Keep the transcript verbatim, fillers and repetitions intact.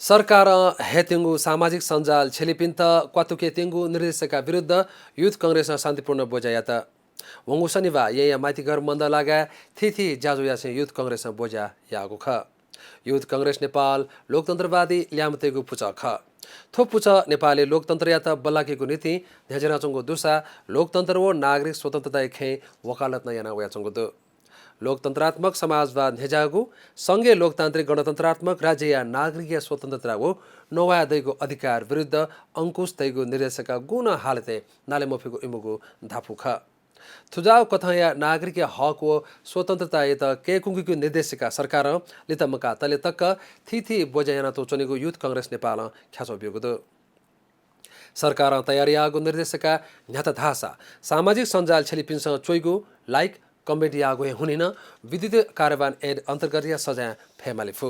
सरकारं हयेत्यंगु सामाजिक सञ्जाल छ्यलीपिन्त क्वातुकेत्यंगु निर्देशकया विरुद्ध युथ कंग्रेसं शान्तिपूर्ण ब्वज्या यात। वंगु शनिबार येँया माइतीघर मण्डल लागाय् थीथी ज्याझ्वः यासें युथ कंग्रेसं ब्वज्या याःगु खः। युथ कंग्रेस नेपाल लोकतन्त्रवादी ल्याय्म्हतय्गु पुचः खः। थ्व पुचः नेपालय् लोकतन्त्रयात बल्लाकेगु निंतिं न्ह्यज्यानाच्वंगु दुसा लोकतन्त्र व नागरिक स्वतन्त्रताया खँय् वकालत नं याना वयाच्वंगु दु। लोकतन्त्रात्मक समाजवाद न्ह्यज्याःगु संघीय लोकतान्त्रिक गणतन्त्रात्मक राज्यया नागरिकया स्वतन्त्रता व नवाये दइगु अधिकार विरुद्ध अंकुश तइगु निर्देशकया गुगुं हालतय् नाले मफइगु इमिगु धापू खः। थुजाःगु कथंया नागरिकया हक व स्वतन्त्रतायात कय्कुंकीगु निर्देशकया सरकारं लित मकातले तक थीथी ब्वज्या यानातःच्वनीगु युथ कंग्रेस नेपालं ख्याच्वः ब्यूगु दु। सरकारं तयार याःगु निर्देशकया न्ह्यात धाःसा सामाजिक सञ्जाल छ्यलीपिन्सं च्वइगु, like, comment याःगु हे हुनिं नं विद्युतीय कार्यवाहन ऐन अन्तर्गतया सजाँय फयेमाली फु।